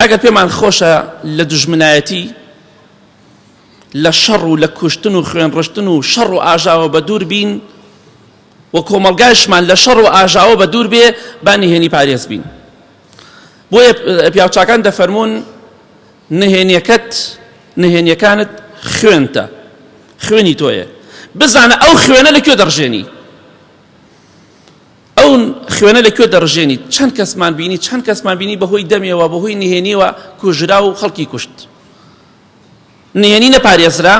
ئەگەر پێمان خۆشە لە دوژمنایەتی، لە شەڕ و لە کوشتن و خوێنڕشتن و شەڕ و ئاژاوە بەدوور بین و کۆمەڵگایشمان لە شەڕ و ئاژاوە بەدوور بێ، با نهێنی پارێز بین. بۆیە پیاوچاکان دەفەرموون نهێنیەکەت، نهێنیەکانت خوێنتە، خوێنی تۆیە. بزانە ئەو خوێنە لە کوێ دەڕژێنی. ئەو خوێنە لە کوێ دەڕژێنیت؟ چەند کەسمان بینی، چەند کەسمان بینی بەهۆی دەمێوە، بەهۆی نهێنیەوە کوژرا و خەڵکی کوشت. نهێنی نەپارێزرا،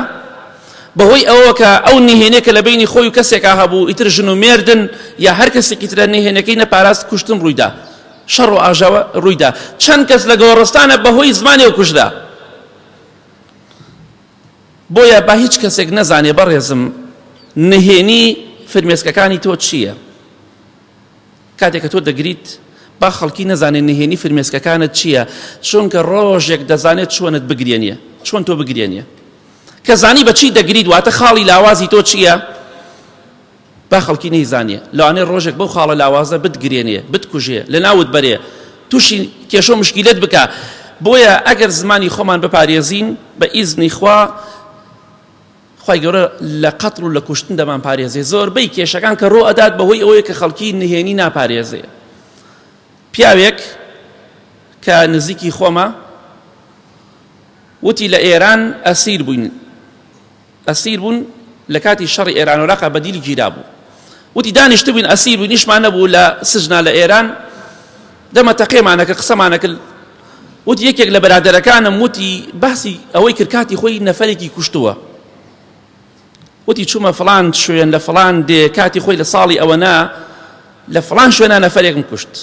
بەهۆی ئەوەوە کە ئەو نهێنیە کە لە بەینی خۆی و کەسێکا هەبوو، ئیتر ژن و مێردن یا هەر کەسێکی ترە، نهێنیەکەی نەپاراست، کوشتن ڕوویدا، شەڕ و ئاژاوە ڕوویدا. چەند کەس لە گۆڕستانە بەهۆی زمانێوە کوژرا. بۆیە با هیچ کەسێک نەزانێ بەڕێزم نهێنی فرمێسکەکانی تۆ چییە؟ کاتێک کە تۆ دەگریت با خەڵکی نەزانێ نهێنی فرمێسکەکانت چییە چونکە ڕۆژێک دەزانێت چۆنت بگرێنیە چۆن تۆ بگرێنیە کە زانی بەچی دەگریت واتە خاڵی لاوازی تۆ چییە؟ با خەڵکی نەیزانێ، لەوانەیە ڕۆژێک بەو خاڵە لاوازە بتگرێنێ، بتکوژێ، لەناوت بەرێ، تووشی کێشە و مشکیلەت بکا. بۆیە ئەگەر زمانی خۆمان بپارێزین، بە ئیزنی خوا، خوای گەورە لە قەتڵ و لە کوشتن دەمانپارێزێ. زۆربەی کێشەکان کە ڕوو ئەدات بەهۆی ئەوەیە کە خەڵکی نهێنی ناپارێزێ. پیاوێک کە نزیکی خۆمە وتی لە ئێران ئەسیر بووین، ئەسیر بوون لە کاتی شەڕی ئێران و عێراقا بە دیل گیرابوو وتی دانیشتبووین ئەسیر بووین ئیشمان نەبوو لە سجنا لە ئێران دەمە تەقێمانەکە قسەمانەکرد وتی یەکێک لە برادەرەکانم وتی باسی ئەوەی کرد کاتی خۆی نەفەرێکی کوشتووە وتی چوومە فڵان شوێن لە فڵان دێ کاتی خۆی لە ساڵی ئەوەنا لە فڵان شوێنە نەفەرێکم کوشت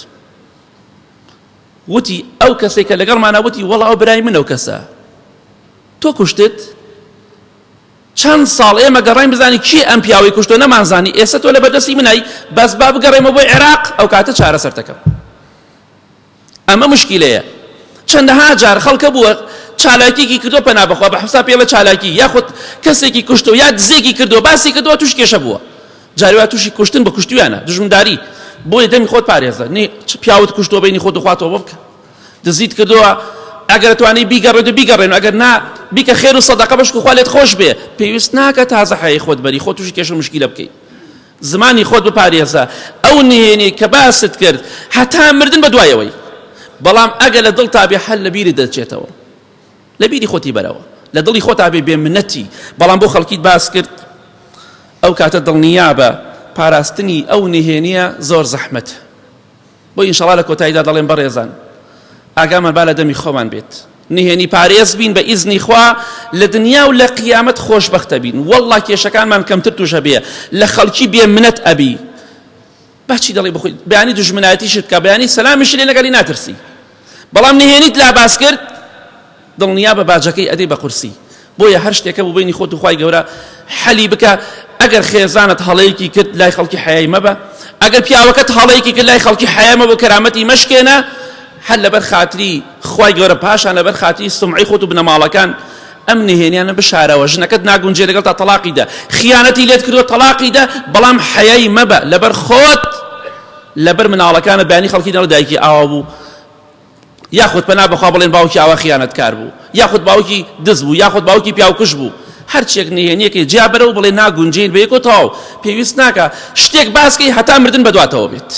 وتی ئەو کەسێک کە لەگەڵمانە وتی وەڵا ئەو برای من ئەو کەسە تۆ کوشتت؟ چەند ساڵ ئێمە گەڕاین بزانین کێ ئەم پیاوەی کوشتوە نەمانزانی، ئێستا تۆ لە بەردەستی منای، بەس با بگەڕێمەوە بۆ عێراق ئەو کاتە چارەسەرت دەکەم. ئەمە مشکیلەیە. چەندەها جار خەڵکە بووە چالاکیەکی کردووە پەنا بەخوا بە حساب پێڵە چالاکی یاخود کەسێکی کوشتوە یا دزێکی کردووە باسی کردووە توش کێشە بووە جاری وا تووشی کوشتن بە کوشتویانە دوژمنداری بۆیە دەمی خۆت پارێزە نی پیاوت کوشتووە بینی خۆت و خواتەوە بکە دزیت کردووە ئەگەر توانی بیگەڕێت و بیگەڕێن ئەگەر نا بیکە خێر و سەدەقە بەشک خوا لێت خۆش بێ پێویست ناکە تازە حەیای خۆت بەری خۆت تووشی کێشە مشکیلە بکەیت زمانی خۆت بپارێزە ئەو نهێنی کە باست کرد هەتا مردن بە دوایەوەی بەڵام ئەگەر لە دڵتا بێ حەل لە بیرت دەچێتەوە لە بیری خۆتی بەرەوە لە دڵی خۆتا بێ بێ منەتی بەڵام بۆ خەڵکیت باس کرد ئەو کاتە دڵنیابە پاراستنی ئەو نهێنیە زۆر زەحمەتە بۆ ئینشەڵا لە کۆتاییدا دەڵێم بەڕێزان ئاگامان با لە دەمی خۆمان بێت نهێنی پارێز بین بە ئیزنی خوا لە دنیا و لە قیامەت خۆشبەختە بین والله کێشەکانمان کەمتر توش هەبێ لە خەڵکی بێ منەت ئەبی باچی دەڵێ بخۆی بەیانی دوژمنایەتیشت بکە بەیانی سەلامیشی لێ نەگەڵی ناترسی بەڵام نهێنیت لا باس کرد دڵنیا بە باجەکەی ئەدەی بە قورسی بۆیە هەر شتێکە بوو بینی خۆت و خوای گەورە حەلی بکە ئەگەر خێزانت هەڵەیەکی کرد لای خەڵکی حەیای مەبە ئەگەر پیاوەکەت هەڵەیەکی کرد لای خەڵکی حەیای مەبە کەرامەتی مەشکێنە هەر لەبەر خاتری خوای گەورە پاشان لەبەر خاتری سمعی خۆت و بنەماڵەکان ئەم نهێنیانە بشارەوە ژنەکەت ناگونجێ لەگەڵ تا تەلاقی دە خیانەتی لێت کردووە تەلاقی دە بەڵام حەیای مەبە لەبەر خۆت لەبەر مناڵەکانت بەیانی خەڵکی دەڵێ دایکی ئاوا بوو یاخود پەنا بەخوا بڵێن باوکی ئاوا خیانەتکار بوو یاخود باوکی دز بوو یاخود باوکی پیاوکوژ بوو هەرچێک نهێنیەکەی جیا بەرەو بڵێ ناگونجێین بە یەکۆ تەواو پێویست ناکا شتێک باسکەی هەتا مردن بەدواتەوە بێت.